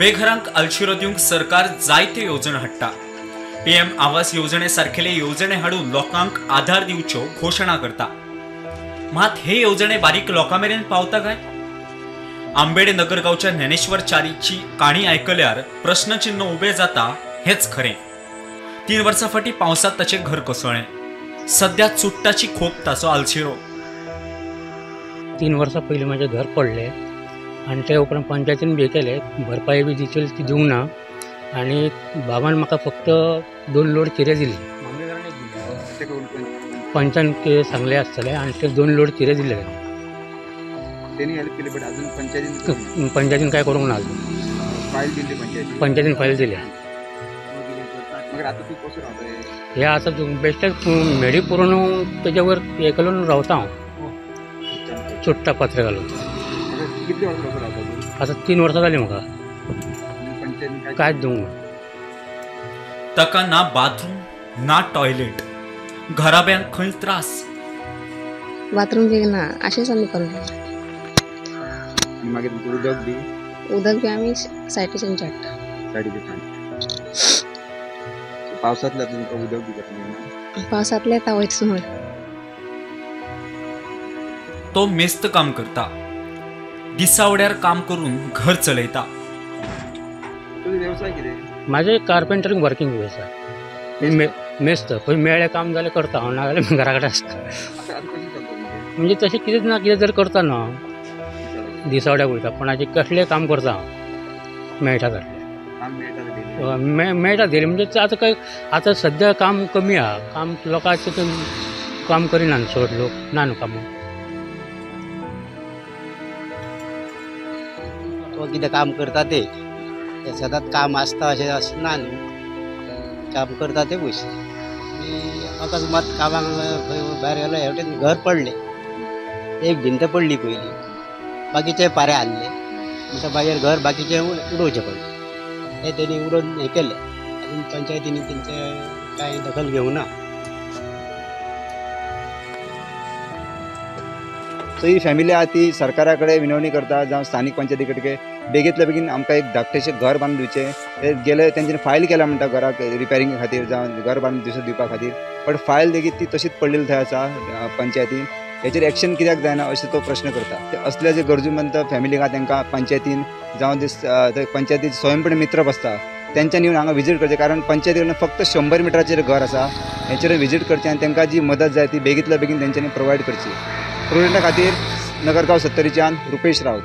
बेघरांक आलशिरो दिवंक सरकार जायते येवजण हाडटा. पीएम आवास येवजणे सारकेले येवजणे हाडून लोकांक आधार दिवच्यो घोशणा करता. मात हे येवजणे बारीक लोकां मेरेन पावता काय? आंबेडे नगर गांवच्या ज्ञानेश्वर च्यारीची काणी आयकल्यार प्रश्नचिन्ह उबे जाता हेच खरें. 3 वर्सां फाटीं पावसांत ताचें घर कोसळ्ळें. सद्या चुट्टाची खोप ताचो आलशिरो. 3 वर्सां पयलीं म्हाजें घर पडलें आनी ते उपरांत पंचायतीन बी केलें, भरपाई बी दितली ती दिवंक ना आनी बाबान म्हाका फक्त 2 लोड चिरे दिले. पंचान कितें सांगलें आसतलें आनी ते 2 लोड चिरे दिले. पंचायतीन काय करूंक ना अजून. पंचायतीन फायल दिल्या. हे आतां बेश्टेच मेडी पुरून तेजे वयर हें घालून रावता हांव, चुट्टा पत्रे घालून. आतां 3 वर्सां जालीं म्हाका, कांयच दिवंक ना. ताका ना बाथरूम ना टॉयलेट, घराब्यांक खंय त्रास. बाथरूम बी ना, अशेंच आमी करून. मागीर उदक बी? उदक बी आमी सायटीच्यान हाडटा. पावसांतल्या तुमकां उदक बी जाता? पावसांतलें येता वयरसून. तो मेस्त काम करता, दिसावड्यार काम करून घर चलयता. वेवसाय कितें? म्हाजें कार्पेंटरींग वर्किंग वेवसाय. मेस्त खंय मेळ्ळें काम जाल्यार करता हांव, ना जाल्यार घरा कडेन आसता. म्हणजे तशें कितें ना कितें जर करता न्हू हांव, दिसावड्याक वयता, कोणाचें कसलें काम करता हांव, मेळटा जाल्यार मेळटा डेली. म्हणजे आतां काय आतां सद्या काम कमी आहा, काम लोकांचें काम करिना न्हू चड लोक, ना न्हू कामां. तो कितें काम करता ते सदांच काम आसता अशें अशें ना न्हू, काम करता ते पयशे. आनी अकस्मात कामाक भायर गेलो, हे वटेन घर पडलें, एक भिंत पडली पयलीं, बाकीचे पारे हाल्ले, म्हणटा मागीर घर बाकीचें उडोवचें पडलें. ते तेणी उडोवन हें केलें. आनी पंचायतींनी तेंचें कांय दखल घेवंक ना. सो ही फॅमिली आहा ती सरकारा कडेन विनवणी करता जावं स्थानीक पंचायती कडेन बेगींतल्या बेगीन आमकां एक धाकटेशें घर बांदून दिवचें. ते गेले तेंच्यांनी फायल केल्या म्हणटा घराक रिपेरिंगे खातीर जावं घर बांदून दिवपा खातीर, बट फायल लेगीत ती तशीच पडलेली थंय आसा पंचायतीन. हेचेर एक्शन कित्याक जायना अशें तो प्रश्न करता. ते असले जे गरजूमंत फॅमिलीक आहा तांकां पंचायतीन जावं जे पंचायतीन स्वयंपणे मित्र बसता तेंच्यांनी येवन हांगा विजीट करचें, कारण पंचायती कडल्यान फक्त 100 मिटराचेर घर आसा. हेचेर विजीट करचें आनी तांकां जी मदत जाय ती बेगींतल्या बेगीन तेंच्यांनी प्रोवायड करची. प्रुडंटा खातीर नगरगांव सत्तरीच्यान रुपेश राऊत.